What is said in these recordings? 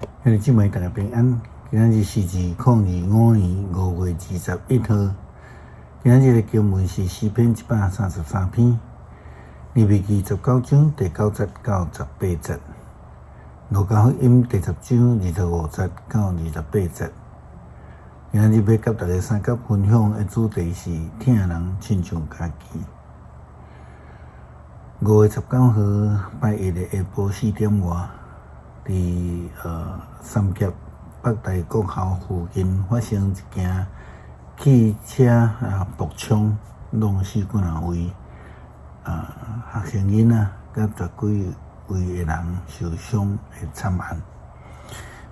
兄弟姊妹，大家平安。今仔日是2025年5月21號。今仔日的經文是詩篇133篇，利未記19章第9節到18節，路加福音第10章25節到28節。今仔日欲佮大家相佮分享的主題是疼人親像家己。5月19號拜一的下晡4點外，佇三峽北大國校附近發生一件汽車爆衝，弄死幾若位學生囡仔，佮十幾位的人受傷的慘案。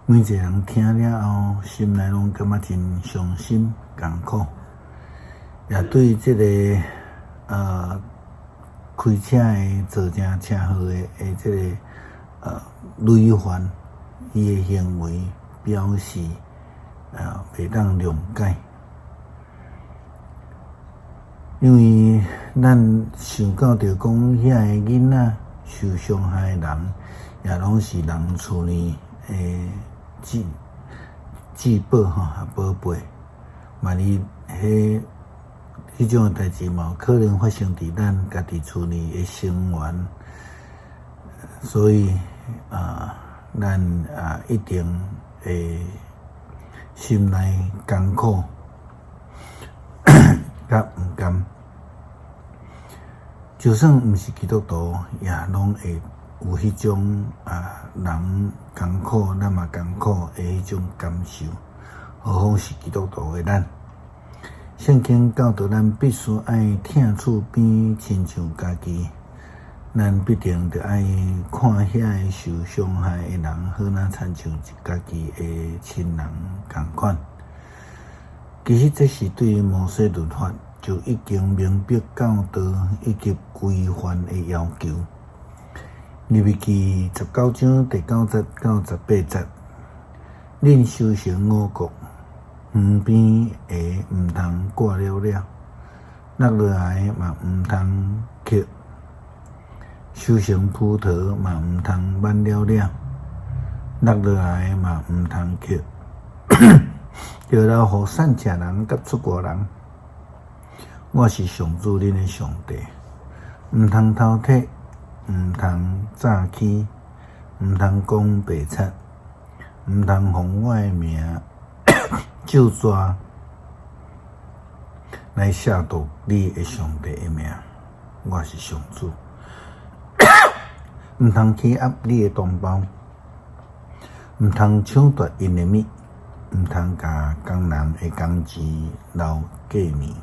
每一個人聽了後，心內攏感覺真傷心、艱苦，也對這个開車的造成車禍的這个累犯，伊的行為表示袂當諒解，因為咱想到著講，遐个囡仔受傷害的人，也攏是人厝裡的至至寶吼，寶貝，萬一彼種的代誌嘛有可能發生佇咱家己厝裡的成員，所以啊，咱一定會心內艱苦，佮毋甘。就算毋是基督徒，也攏會有彼種人艱苦，咱嘛艱苦的彼種感受。何況是基督徒的咱。聖經教導咱必須愛疼厝邊，親像家己。咱必定著愛看遐个受傷害的人，好若親像家己的親人仝款。其實這是對摩西律法就已經明白教導以及規範的要求。利未記19章第9節到18節，恁收成五穀，園邊的毋通割了了，落落來嘛毋通抾。收成葡萄嘛毋通挽了了，落落來嘛毋通抾，著留予散赤人佮出外人。我是上主恁的上帝，毋通偷摕，毋通詐欺，毋通講白賊，毋通奉我的名咒詛來褻瀆你的上帝的名。我是上主。毋通欺壓你的同胞，毋通搶奪𪜶的物，毋通共工人的工錢留過暝，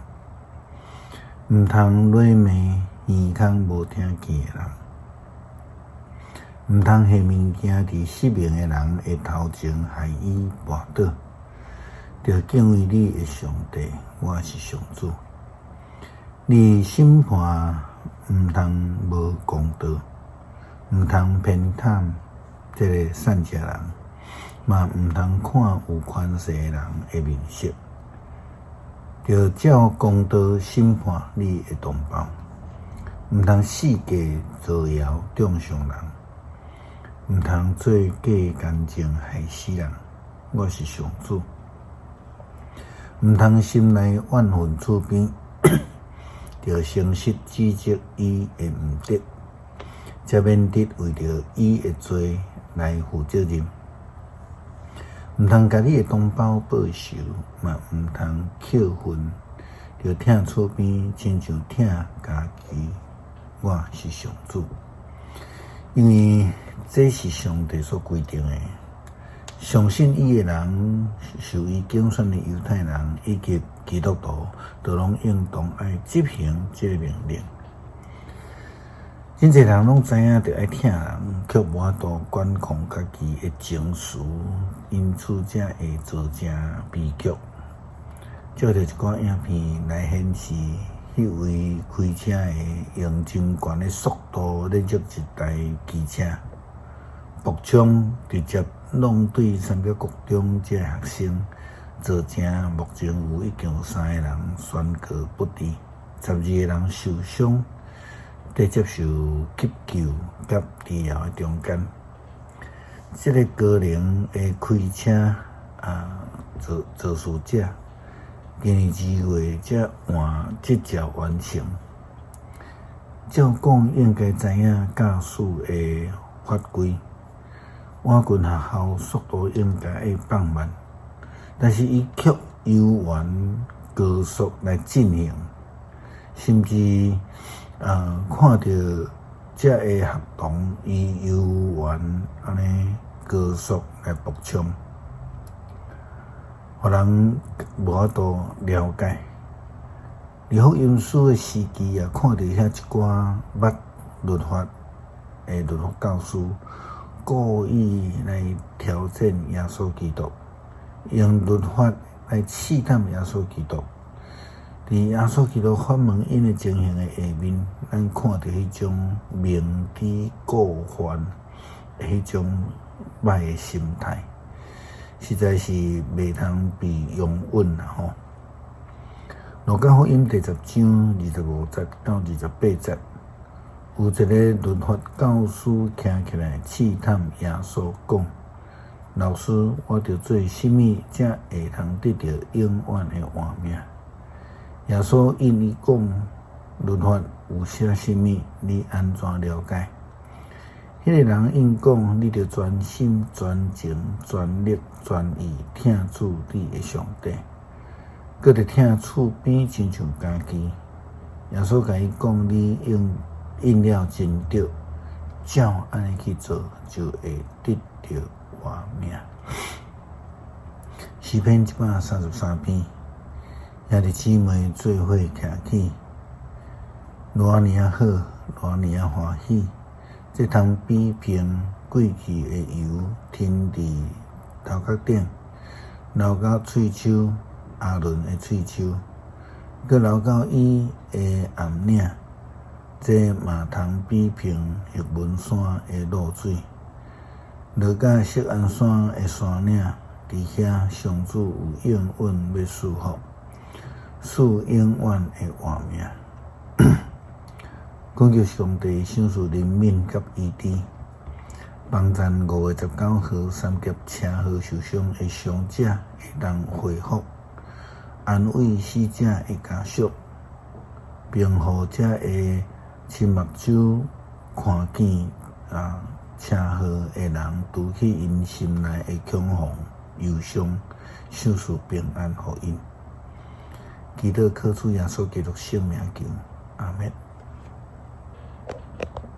毋通辱罵耳空無聽見的人，毋通下物件佇失明的人的頭前害伊跋倒。著敬畏你的上帝，我是上主。你審判毋通無公道。毋通偏袒這个散赤人，嘛毋通看有權勢的人的面色，著照公道審判你的同胞。毋通四界造謠中傷人，毋通做假見證害死人。我是上主。毋通心內怨恨厝邊，著誠實指責伊的毋對。才免得為著伊的罪來負責任。毋通共你的同胞報仇，嘛毋通抾恨，著疼厝邊，親像疼家己。我是上主，因為這是上帝所規定的。相信伊的人，受伊揀選的猶太人以及基督徒，都攏應當愛執行這个命令。真濟人攏知影著愛疼人，卻無法度管控家己的情緒，因此才會造成悲劇。照著一寡影片來顯示，彼位開車的用真懸的速度連接一台機車，爆衝直接挵對三峽國中這个學生，造成目前有已經有三个人宣告不治，12个人受傷。佇接受急救佮治療的中間，這个高齡的開車啊，肇肇事者，今年2月才換執照完成。照講應該知影駕駛的法規，倚近學校速度應該愛放慢，但是伊卻猶原高速來進行，甚至啊看著遮个學童，伊猶原按呢高速來爆衝，予人無法度了解。佇福音書的時期啊，看著遐一寡捌律法的律法教師，故意來挑戰耶穌基督，用律法來試探耶穌基督。佇耶穌基督反問𪜶的情形的下面，咱看著彼種明知故犯的彼種歹的心態，實在是袂通被容忍啊！吼。路加福音第十章25節到28節，有一個律法教師徛起來試探耶穌，講：老師，我著做啥物才會通得著永遠的活命？耶穌應伊講：律法有寫啥物？你按怎了解？彼個人應講：你著全心、全情、全力、全意疼主你的上帝，閣著疼厝邊親像家己。耶穌共伊講：你應應了真對，照按呢去做，就會得著活命。詩篇133篇，兄弟姊妹做伙徛起，偌爾仔好，偌爾仔歡喜，這通比評過去的油停佇頭殼頂，流到喙鬚，亞倫的喙鬚，閣流到伊的頷領，這嘛通比評黑門山的露水，落到錫安山的山嶺，佇遐上主有應允欲賜福，賜永遠的活命。懇求上帝賞賜憐憫佮醫治，幫贊5月19號三峽車禍受傷的傷者會當恢復，安慰死者的家屬，並予遮个親目睭看見啊車禍的人除去𪜶心內的恐慌、憂傷，賞賜平安予𪜶。祈禱靠主耶穌基督聖名求，阿們。